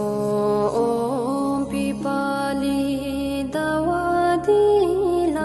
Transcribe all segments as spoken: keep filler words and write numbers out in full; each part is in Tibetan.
ཨོཾ་པི་པ་ལི་ཏ་བ་ཏི་ལ།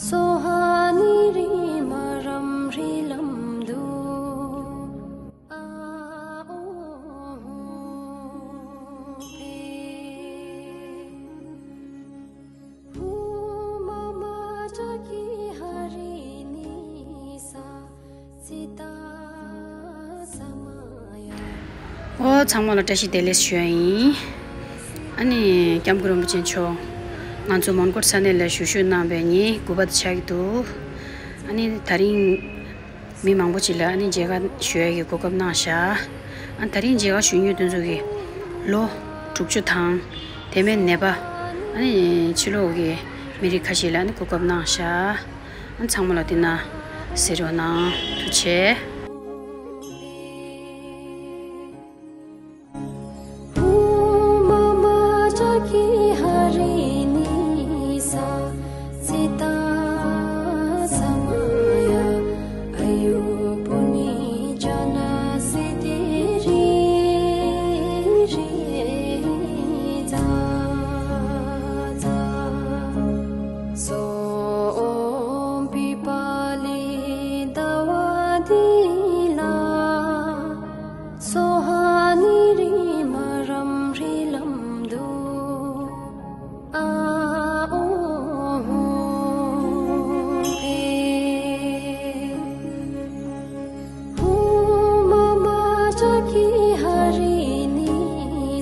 སྭཱ་ཧཱ་ནི་རི་མ་རམ་རི་ལམ་དུ། ཨ་ཨོ་ཧོ་ཧེ། ཧུ་མ་མ་ཏྲ་ཀི་ཧ་རི་ནི་ས་ཙི་ཏ་ས་མ་ཡ། ཨོ་ཚང་མ་ལ་བཀྲ་ཤིས་བདེ་ལེགས་ཞུ་ཡ་ཡིན། ཨ་ནི་སྐྱབས་མགོན་རིན་པོ་ཆེ་མཆོག་ང་ཚོ་མོན་གྷོ་ས་གནས་ལ་བཞུགས་བཞུགས་གནང་བའི་ཉིན་དགུ་པ་དེ་ཆགས་ཀྱི་འདུག་ཨ་ནི་དེ་རིང་མི་མང་པོ་ཅིག་ལ་ཨ་ནི་མཇལ་ཁ་ཞུ་ཡ་གི་གོ་སྐབས་གནང་བཞག་ཨ་དེ་རིང་མཇལ་ཁ་ཞུ་མྱོང་དེ་ཚོ་གི་ལོ་དྲུག་ཅུ་དང་དེ་མིན་ནད་པ། ཨ་ནི་ཕྱི་ལོགས་ཀྱི་མི་རིགས་ཁ་ཤས་ལ་ཨ་ནི་གོ་སྐབས་གནང་བཞག་ཨ་ཚང་མ་ལ་དེ་ན་གཟིགས་རོགས་གནང་། ཐུགས་རྗེ་ཆེ། ཧུ་མ་མ་ཏྲ་ཀི་ཧ་རི་ནི་ས་ཙི་ཏ་ས་མ་ཡ། ཨ་ཡུ་པུ་ནི་ཅ་ན་སི་དྷི་རི་རི་ཛ་ཛ། སྭཱ་ཨོཾ་པི་པ་ལི་ཏ་བ་ཏི་ལ། སྭཱ་ཧཱ་ནི་རི་མ་རམ་རི་ལམ་དུ། ཨ་ཨོ་ཧོ་ཧེ། ཧུ་མ་མ་ཏྲ་ཀི་ཧ་རི་ནི་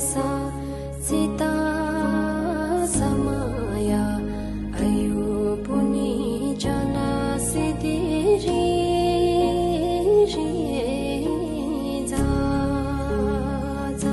ས་ཙི་ཏ་ས་མ་ཡ། ཨ་ཡུ་པུ་ནི་ཅ་ན་སི་དྷི་རི་རི་ཛ་ཛ།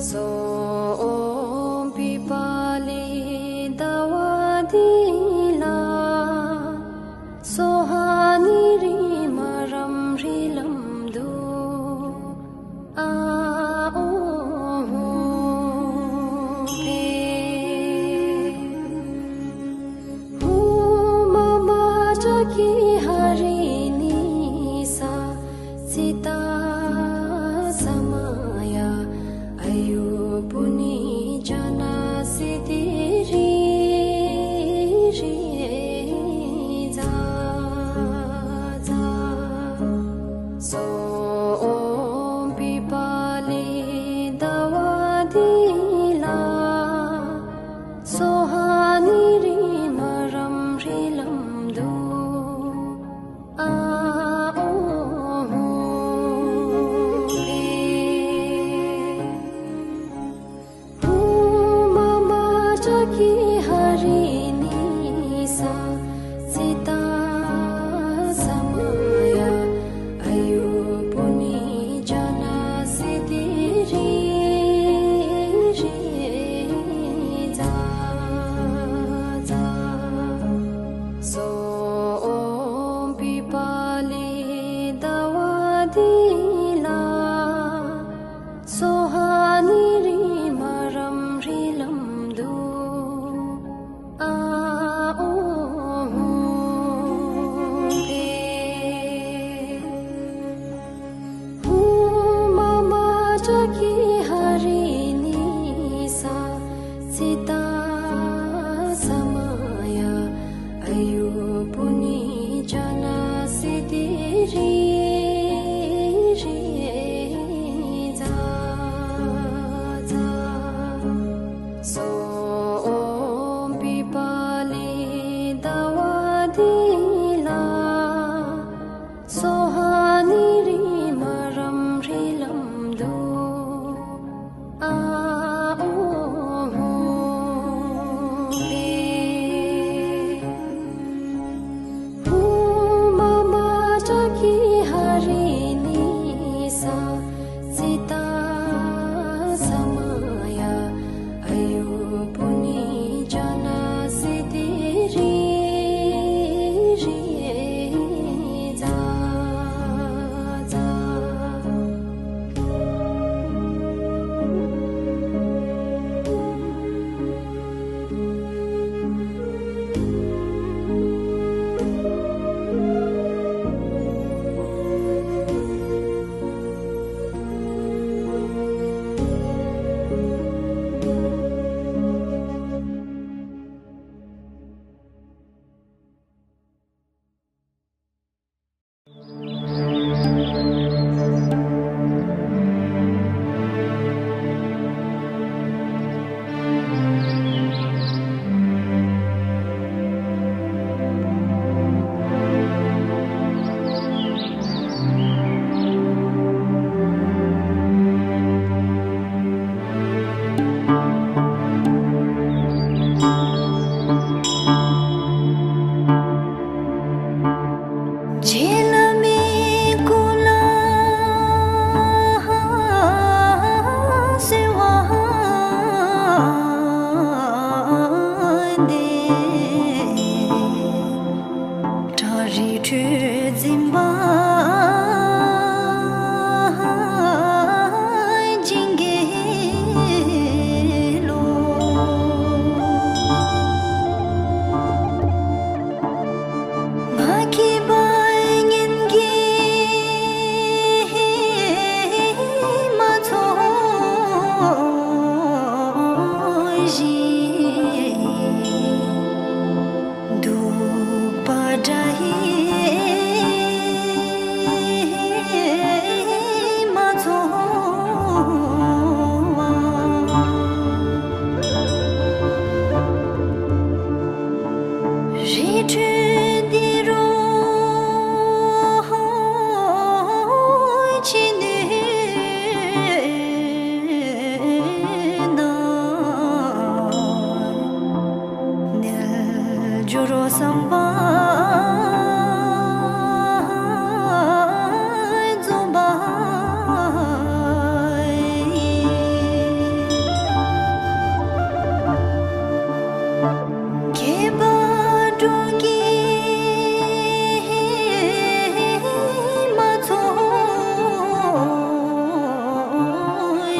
སྭཱ་ཨོཾ་པི་པ་ལི་ཏ་བ་ཏི་ལ། སྭཱ་ཧཱ་ནི་རི་མ་རམ་རི་ལམ་དུ། ཨ་ཨོ་ཧོ་ཧེ། ཧུ་མ་མ་ཏྲ་ཀི་ཧ་རི་ནི་ས་ཙི་ཏ་ས་མ་ཡ། ཨ་ཡུ་པུ་ནི་ཅ་ན་སི་དྷི་རི་རི་ཛ་ཛ། སྭཱ་ཨོཾ་པི་པ་ལི་ཏ་བ་ཏི་ལ། སྭཱ་ཧཱ་ནི་རི་མ་རམ་རི་ལམ་དུ། ཨ་ཨོ་ཧོ། ཁྲོད་འཛིན་པ་ཇིང་གེ་ལོ། ང་མཁས་པ་སྙན་གྱི་མ་ཚོགས་བཞིན། གདུག་པ་དགྲ་ཡིས་མ་ཚོར་བ། རི་ཁྲོད་འདི་རུ་ཕྱི་ནས་ནམ། ནེ་ཇོ་རོ་སམ་པ་འཛོམས་པ་ཡིན། མཁས་པ་འབྲོག་གི་མ་ཚོགས་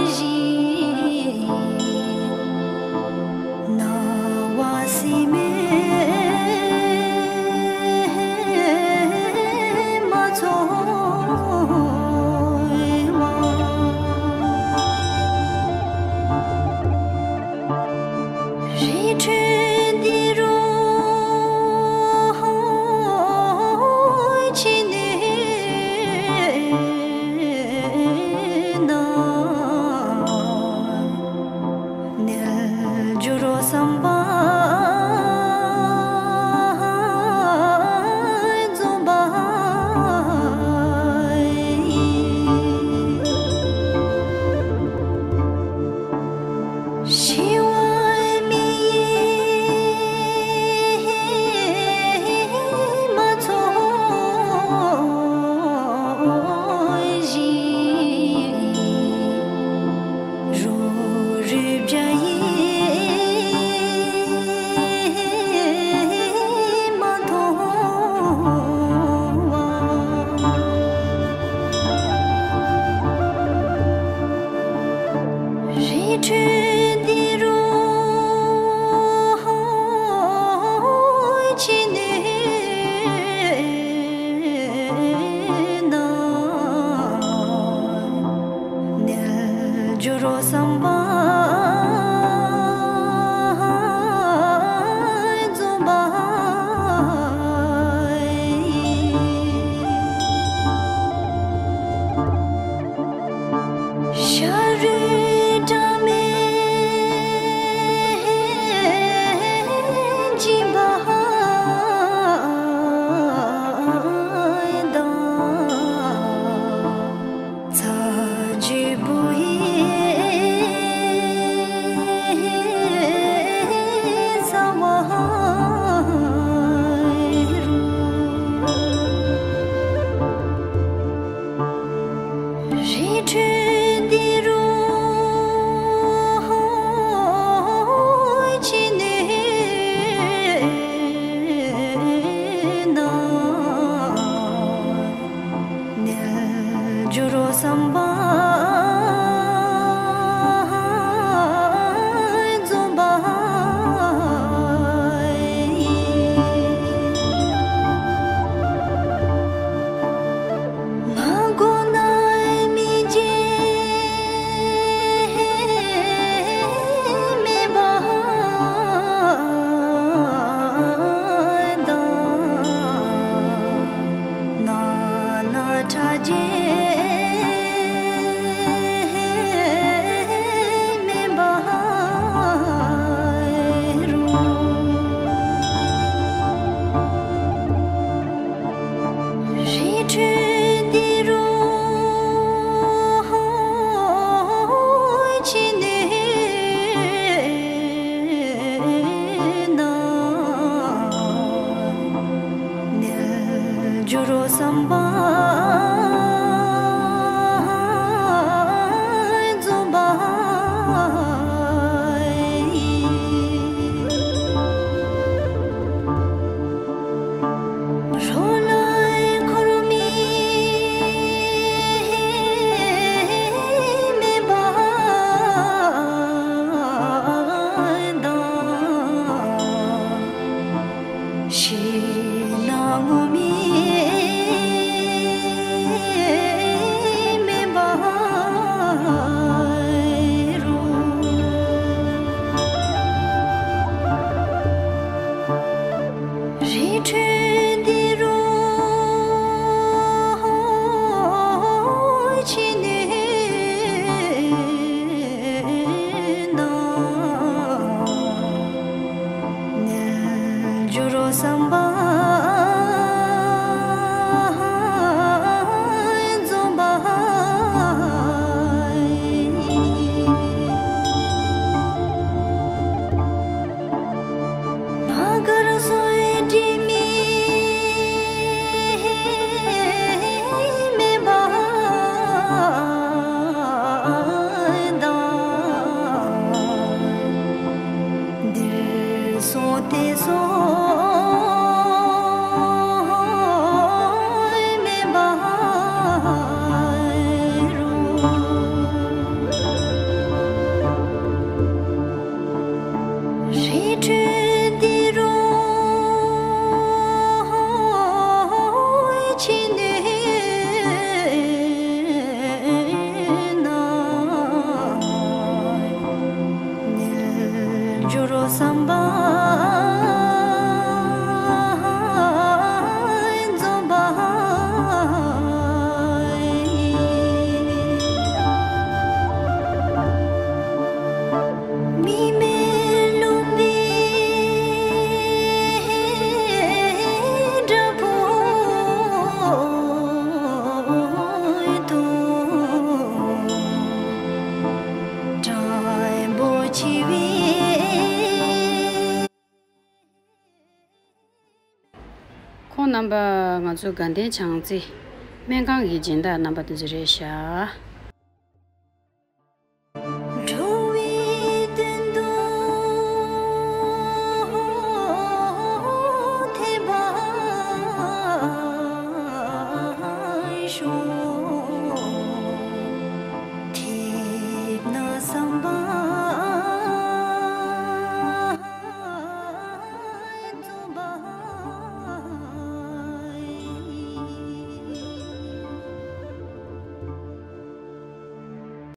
བཞིན། སྣང་བ་སྲིད་མེད་མ་ཚོར་བ། རི་ཁྲོད་འདི་རུ་ཕྱི་ནས་ནམ། ནེ་ཇོ་རོ་སམ་པ་འཛོམས་པ་ཡིན། ཞི་བའི་མེ་ཡིས་མ་ཚོགས་བཞིན། རུབ་རུབ་བྱ་ཡིས་མ་མཐོང་བ། རི་ཁྲོད་འདི་རུ་ཕྱི་ནས་ནམ། ནེ་ཇོ་རོ་སམ་པ་འཛོམས་པ་ཡིན། ཤ་རུས་སྦྲང་མའི་འཇིམ་པ་དང་། ཚ་གྱེས་པོ་ཡི་ས་བ་རུ། རི་ཁྲོད་འདི་རུ་ཕྱི་ནས་ནམ། ནེ་ཇོ་རོ་སམ་པ་འཛོམས་པ་ཡིན། མ་གོ་ན་མི་རྗེ་མེད་པ་དང་། ན་ན་ཁྲ་རྗེས་མེད་པ་རུ། རི་ཁྲོད་འདི་རུ་ཕྱི་ནས་ནམ། ནེ་ཇོ་རོ་སམ་པ་འཛོམས་པ་ཡིན། རོ་ལ་ ཕྱི་སྣོད་ན་ནི་འགྱུར་བསམ་པ་འཛོམས་པ་ཡིས། མིག་སྨན་ལུམ་བི་བྲག་ཕུག་ཏུ་སྒྲ་སྦོམ་ཆེ་བའི། ཁོང་རྣམ་པ་ང་ཚོ་དགའ་ལྡན་བྱང་རྩེ་སྨན་ཁང་གི་སྦྱིན་བདག་རྣམ་པ་དེ་ཚོ་རེད་ཤག་འགྲོ་བའི་དོན་དུ་ཐེག་པ་ཤོག་ཐེག་ན་བསམ་པ།